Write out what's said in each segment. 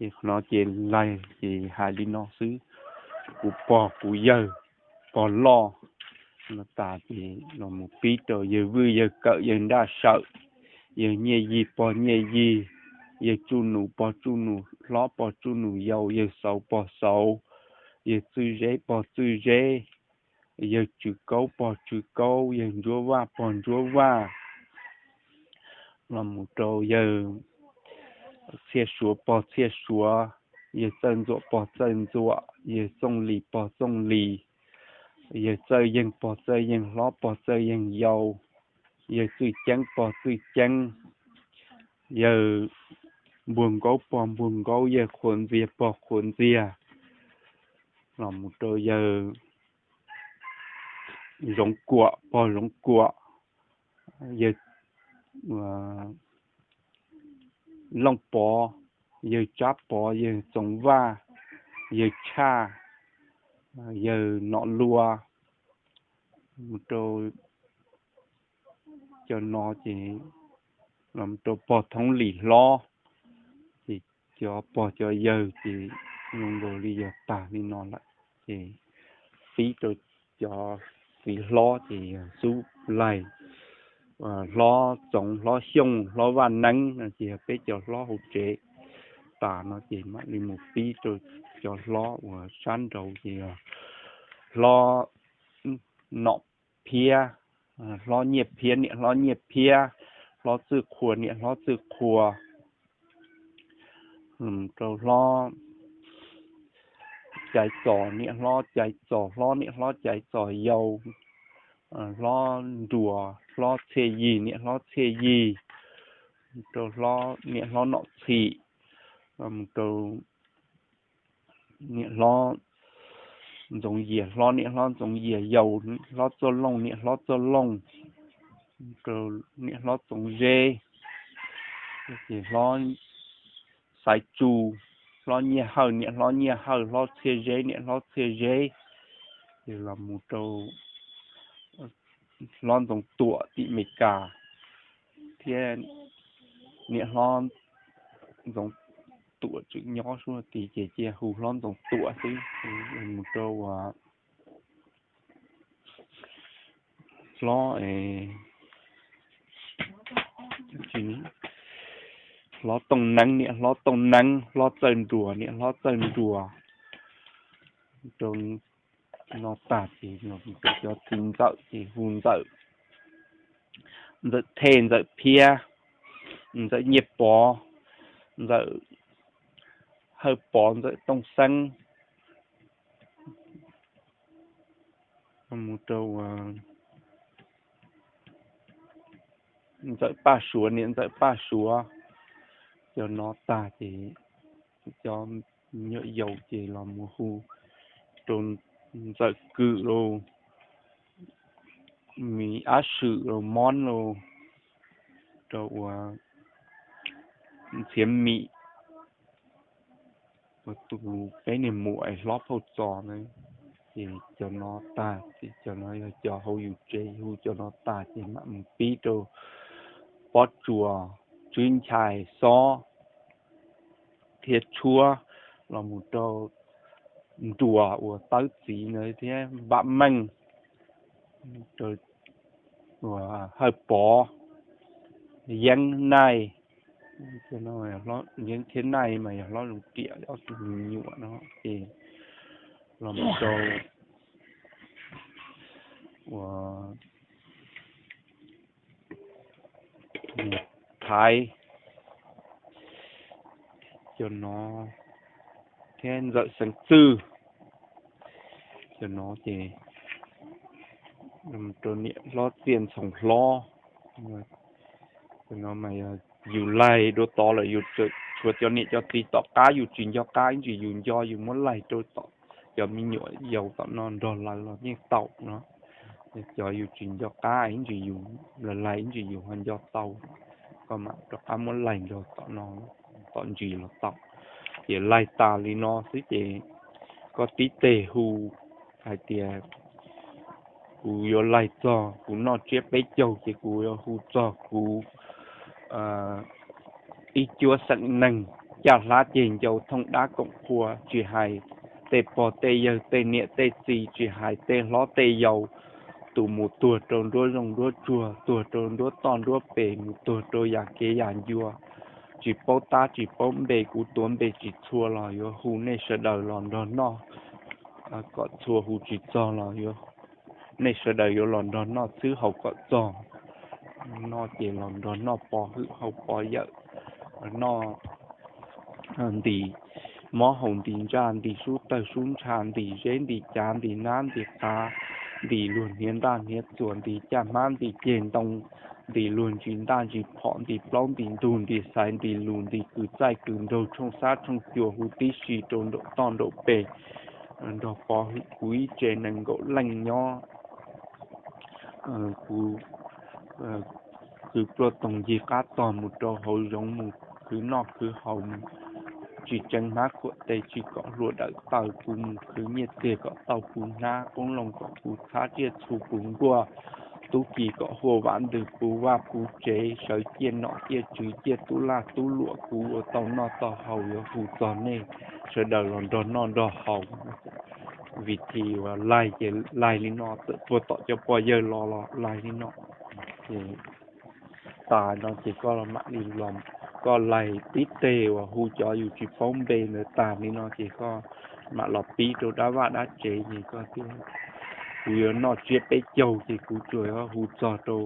Ces qhov no ces laig ces hais li no xwb. Kuv pog kuv yawg pog loj no tas ces los mus pib rau yawg Vwj yawg Kawm yawg Nraj Sawm, yawg Nyiaj Yig pog Nyiaj Yig, yawg Tsuj Nus pog Tsuj Nus hlob pog Tsuj Nus yau, yawg Xauv pog Xauv, yawg Txwj Zeb pog Txwj Zeb, yawg Tswv Kaub pog Tswv Kaub, yawg Ntsuab Vaj pog Ntsuab Vaj, los mus rau yawg Txhiaj Suav pog Txhiaj Suav, yawg Txawj Ntxuam pog Txawj Ntxuam, yawg Txooj Lis pog Txooj Lis, yawg Txawj Yeeg pog Txawj Yeeg hlob pog Txawj Yeeg yau, yawg Txwj Ceeb pog Txwj Ceeb, yawg Npuag Nkaub pog Npuag Nkaub, yawg Qhuas Ntxiag pog Qhuas Ntxiag, los mus rau yawg Zoov Kuam pog Zoov Kuam, yawg Looj Pov, yawg Tsab Pov, yawg Txoov Vaj, yawg Tshaj, yawg Nom Lua, mus rau cov no ces los rau pog Thoob Lis hlob, ces cov pog cov yawg ces zoo nkaus li yog tag li no lawm. Ces pib rau cov txiv hlob ces yog xub laig, hlob Txoov hlob Xyooj hlob Vaj Neeb no ces yog peb cov hlob hauv tsev. Tas no ces mam li mus pib rau cov hlob uas sab nraud ces yog hlob Nom Phiab, hlob Nyiaj Phiab niam hlob Nyiaj Phiab, hlob Txwj Qhua niam hlob Txwj Qhua, rau hlob Caiv Txos niam hlob Caiv Txos hlob niam hlob Caiv Txos yau, hlob Nruas hlob Txhiaj Yig niam hlob Txhiaj Yig, rau hlob niam hlob Nom Txhim, mus rau niam hlob Ntxoov Yias hlob niam hlob Ntxoov Yias yau, hlob Txoj Looj niam hlob Txoj Looj, rau niam hlob Txoov Zeb, ces hlob Xaiv Tsu, hlob Nyiaj Hawj niam hlob Nyiaj Hawj, hlob Txhiaj Zeb niam hlob Txhiaj Zeb, ces los mus rau hlob Ntxoov Tuam tim Mes Kas, thiab niam hlob Ntxoov Tuam tseem nyob suab tid ces cia hu hlob Ntxoov Tuam xwb, mus rau uas hlob, hlob Tooj Neeb niam hlob Tooj Neeb, hlob Txawj Nruas niam hlob Txawj Nruas, rau no tag ces cov txiv ntxawm ces hu Ntxawm, Ntxawm Thej Ntxawm Phiab, Ntxawm Nyiaj Pov, Ntxawm Hawj Pov, Ntxawm Tooj Xeeb, mus rau Ntxawm Paj Suav niam Ntxawm Paj Suav. Cov no tag ces cov me nyuam yaus ces los mus hu rau Ntxawm Kwm los, Mim Ab Swm los, Mob los, rau uas Ntxhiav Mim, ua tus peb niag muam hlob phauj Txos na. Ces cov no tag ces cov no yog cov hauv yus tsev, hu cov no tag ces mam mus pib rau Pob Tsuas, Tswb Nchai, Xob thiab Tshuab, los mus rau Nruas uas Tawb txiv ntawd thiab Npam Meej, rau uas Hawj Pov, Yeeb Naij, Yeeb thiab Naij mas yog hlob Zoov Riam ob tug me nyuam no ces los mus rau uas Thaiv, cov no thiab Ntxawm Xeev Txwj, cov no ces rau niam hlob Txiaj Ntxhoo Hlob. Cov no mas yog yus laig dua tod lawm yus tshuav cov niam cov txiv tom qab yus tsis nco qab ib ntsis yus nco yus muab laig rau tom cov me nyuam yaus tom no nrog lawv los yeej tau no. Cov yus tsis nco qab ib ntsis yus laig ib ntsis yus ho nco tau, koj mam rov qab muab laig nrog tom no, tom ntsis los tau. Ces laig tas li no xwb ces koj tib teg hu hais tias kuv yuav laig txog kuv noj tsiab peb caug ces kuv yuav hu txog kuv ib cuab xeem neeg. caj hlab ceg ncau thooj dab koom qhua, tsis hais tej pog tej yawg tej niam tej txiv, tsis hais tej hlob tej yau, tus mus tuag rau nruab zoov nruab tsuag, tuag rau nruab toj nruab pes, mus tuag rau yam kev yam ncua, tsis paub tab tsis paub npe, kuv tuav npe tsis txhua los yuav hu nej sawv daws los nrog noj kom txhua, hu tsis txog los nej sawv daws yuav los nrog noj xwb, haus kom txog. No ces los nrog noj pov hwm haus pov yawm, noj ntim mob haus ntim ntsaj, ntim sub tawg sub ntsha, ntim zeb ntim cav, ntim nab ntim qav, ntim luag hniav ntaj hniav txuas, ntim caj hmab ntim ceg ntoo, ntim luag ntsis ntaj ntsis phom, ntim plaub ntim ntug ntim xaiv, ntim lus ntim kws txaij kws nraug, tshooj xab tshooj cua, hu tib si rau nraum toj nraum pes, nrog pov hwm kuv ib tse nees nkaum leej nyob kuv kwv pluaj toog ncig qab tog mus rau hauv zoov mus khwv noj khwv haus mus, tsis tseev hmab khuam tes tsis kom hlua dawm taw, kuv mus khwv nyiaj txiag kom tau puv hnab, qoob loo kom puv txhab, tsiaj txhu puv nkuaj, tub ki kom huaj vam ntws puv vaj puv tsev, sawv ciaj nom ciaj tswv ciaj tub laj tub luam, kuv ua tau noj tau haus yuav hu txog nej sawv daws los nrog noj nrog haus. Vim thi uas laig ces laig li no, txawm puag tom cov pog yawg los los laig li no. Ces tas no ces koj mam li los, koj laig tib teg uas hu cov yus tsis paub npe ntawd tas li no ces koj mam los pib rau dab vaj dab tsev ces koj thiaj, kuv yuav noj tsiab peb caug ces kuv tsuas hu txog rau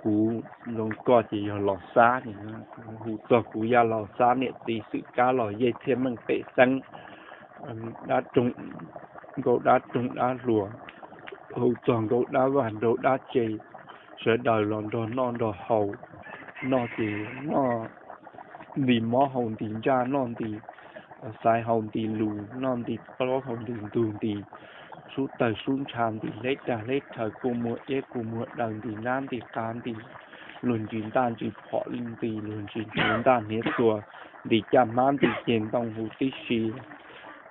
kuv zoo koj ces yog Los Xab, hu txog kuv yaj Los Xab niam txiv xwm kab los yej thiaj meej pem xeeb, dab roog, nkauj dab roog dab hluas, hu txog nkauj dab vaj nraug dab tse, sawv daws los nrog noj nrog haus, noj ces noj ntim mob haus ntim ntsaj, noj ntim xaiv haus ntim lus, noj ntim plaub haus ntim ntug, ntim sub tawg sub ntsha, ntim hleb dag hleb rhaws, kua muag iab kua muag daws, ntim nab ntim qav, ntim luag ntsis ntaj ntsis phom, ntim luag ntsis hniav ntaj hniav txuas, ntim caj hmab ntim ceg ntoo, hu tib si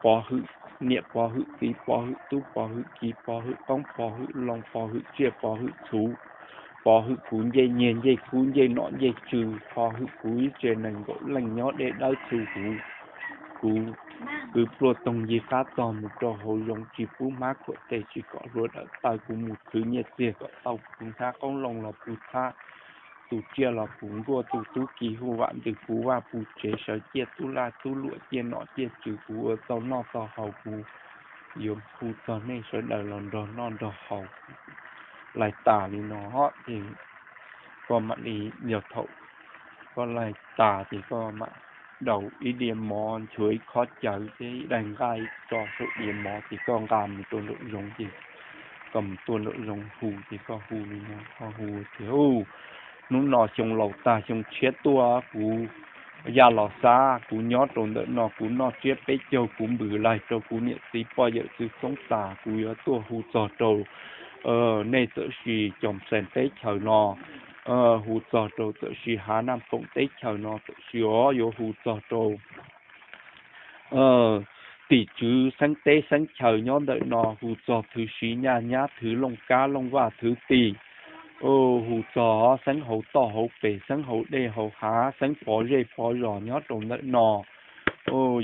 pov hwm niam pov hwm txiv, pov hwm tub pov hwm kiv, pov hwm qoob pov hwm loo, pov hwm tsiaj pov hwm txhu, pov hwm kuv ncej nyiag ncej kub ncej nom ncej tswv, pov hwm kuv ib tse nees nkaum leej nyob dej dawb txhu huv. Kuv kwv pluaj toog ncig qab tog mus rau hauv zoov, tsis pub hmab khuam tes tsis kom hlua dawm taw, kuv mus khwv nyiaj txiag kom tau puv hnab, qoob loo los puv txhab, tus tsiaj los puv nkuaj, tus tub ki huaj vam ntws puv vaj puv tsev, sawv ciaj tub laj tub luam ciaj nom ciaj tswv, kuv ua tau noj tau haus, kuv yuav hu txog nej sawv daws los nrog noj nrog haus. Laig tas li no ces koj mam li, yog thaum koj laig tas ces koj mam daus ib diav mov, nchuav ib khob cawv thiab ib daig nqaij tso saum diav mov ces koj nqa mus rau nraum zoov ces koj mus tuaj nraum zoov hu ces koj hu li no, koj hu tias, hnub no xyoo laus tag xyoo tshiab tuaj, kuv yaj Los Xab, kuv nyob rau ntawm no, kuv noj tsiab peb caug, kuv npws laig rau kuv niam txiv poj yawm txwv xoob tas, kuv yuav tuaj hu txog rau nej txawm sis Coom Xeem teb chaws no, hu txog rau txawm sis Hav Naj Poom teb chaws no, txawm sis os yuav hu txog rau tim tswv xeeb teb xeeb chaws nyob ntawm no, hu txog thwv siv nyaj nyab, thwv looj kab looj vaj thwv tis, hu txog xeeb hauv toj hauv pes, xeeb hauv dej hauv hav, xeeb pov zej pov zos nyob rau ntawm no,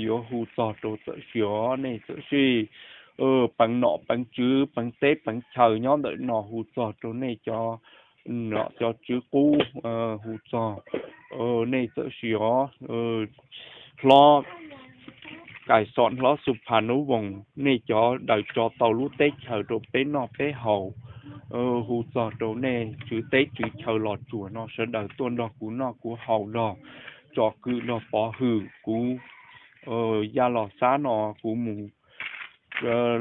yuav hu txog rau txawm sis os nej txawm sis peev nom peev tswv peev teb peev chaws nyob ntawm no, hu txog rau nej cov nom cov tswv qub, hu txog nej txawm sis os hlob Kais Xom hlob Xu Pha Nub Voos, nej cov daws tso tau lub teb chaws rau peb noj peb haus, hu txog rau nej tswv teb tswv chaw Los Tsuas no sawv daws tuaj nrog kuv noj kuv haus nrog tso kwm nrog pov hwm kuv yaj Los Xab no, kuv mus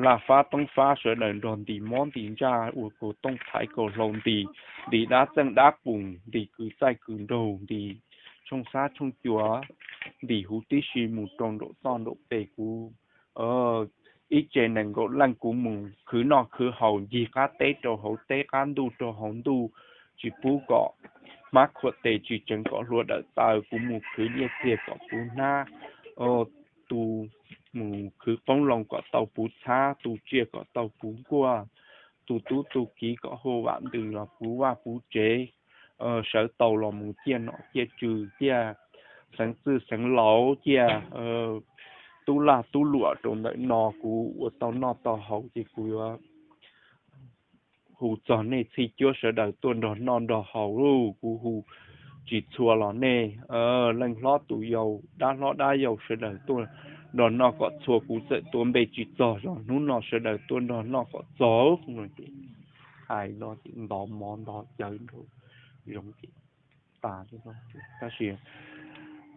laj fab toob fab sawv daws nrog ntim mob ntim ntsaj ua kaus tooj thaiv kaus hlau ntim, ntim dab txeej dab qus, ntim kws txaij kws nraug, ntim tshooj xab tshooj cua, ntim huv tib si mus rau nraum toj nraum pes kuv ib tse nees nkaum leej kuv mus khwv noj khwv haus ncig qab teb rau hauv teb, qab ntuj rau hauv ntuj, tsis pub kom hmab khuam tes tsis tseev kom hlua dawm taw, kuv mus khwv nyiaj txiag kom puv hnab, tus mus khwv qoob loo kom tau puv txhab, tus tsiaj kom tau puv nkuaj, tus tub tus kiv kom huaj vam ntws los puv vaj puv tsev, sawv tau los mus ciaj nom ciaj tswv ciaj xeev txwj xeev laus, ciaj tub lag tub luam rau ntawm no kuv ua tau noj tau haus ces kuv yuav hu txog nej txhij cuab sawv daws tuaj nrog noj nrog haus lauj. Kuv hu tsis txhua los nej leej hlob tus yau, dab hlob dab yau sawv daws tuaj nrog noj kom txhua, kuv txawm tuav npe tsis txog, yog hnub no sawv daws tuaj nrog noj kom txog. Hais no ces ntov mov ntov cawv nrau zoov ces tas li no. Tab sis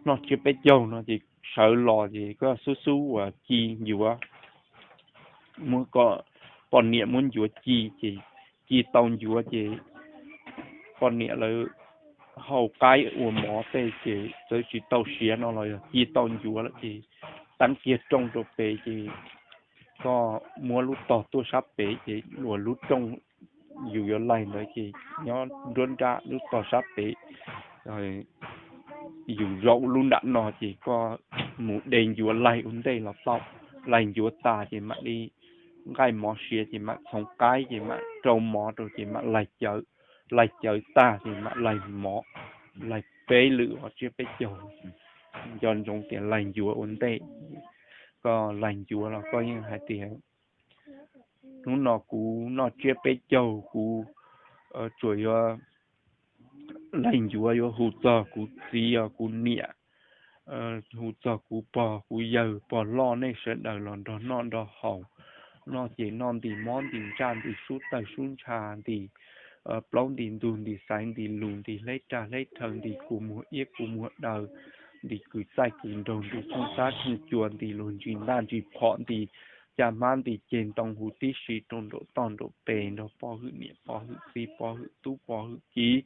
noj tsiab peb caug no ces sawv los ces koj xub xub uas ci ncuav, muab, poj niam muab ncuav ci ces ci tau ncuav ces poj niam lawv hau qaib ua mov tej ces txawm tsis tau siav no los yog ci tau ncuav lawm ces teeb kiag rooj rau pem ces koj muab lub tog tuaj sab pem ces luag lub rooj yus yuav laig ntawd ces nyob nruab nrab lub tog sab pem, yus zaum lub nram no ces koj mus de ncuav laig ua ntej los tau. Laig ncuav tas ces mam li nqaij mov siav ces mam txhoov qaib ces mam rau mov rau ces mam laig cawv. Laig cawv tag ces mam laig mov, laig peb lwm os, tsiab peb caug. Nco ntsoov tias laig ncuav ua ntej. Koj laig ncuav los koj yeej hais tias hnub no kuv noj tsiab peb caug kuv tsuas yuav laig ncuav yuav hu txog kuv txiv os, kuv niam, hu txog kuv pog kuv yawg pog loj nej sawv daws los nrog noj nrog haus. Noj ces noj ntim mob ntim ntsaj ntim sub tawg sub ntsha ntim plaub ntim ntug ntim xaiv ntim lus ntim hleb raj hleb rhaw ntim kua muag iab kua muag daw ntim kws txaij kws nraug ntim tshooj xab tshooj cua ntim luag ntsis ntaj ntsis phom ntim caj hmab ntim ceg ntoo huv tib si rau nraum toj nraum pes nrog pov hwm niam pov hwm txiv pov hwm tub pov hwm kiv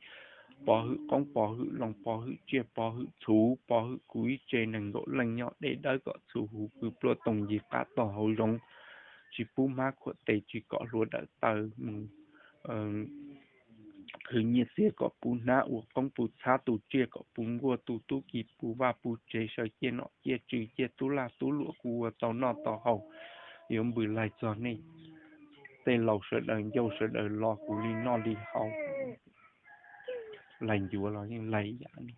pov hwm qoob pov hwm loo pov hwm tsiaj pov hwm txhuv pov hwm kuv ib tse nees nkaum leej nyob dej dawb kom txhuv huv kws pluaj toog yig qab tog hauv zoov tsis pub hmab khuam tes tsis kom hlua dawm taw mus khwv nyiaj txiag kom puv hnab ua qoob puv txhab tu tsiaj kom puv nkuaj tu tub ki puv vaj puv tsev sawv ciaj nom ciaj tswv ciaj tub laj tub luam kuv ua tau noj tau haus. Yuav npws laig txog nej tej laus sawv daws ncauj sawv daws los kuv li noj li haus. Laig ncuav los yeej laig yam li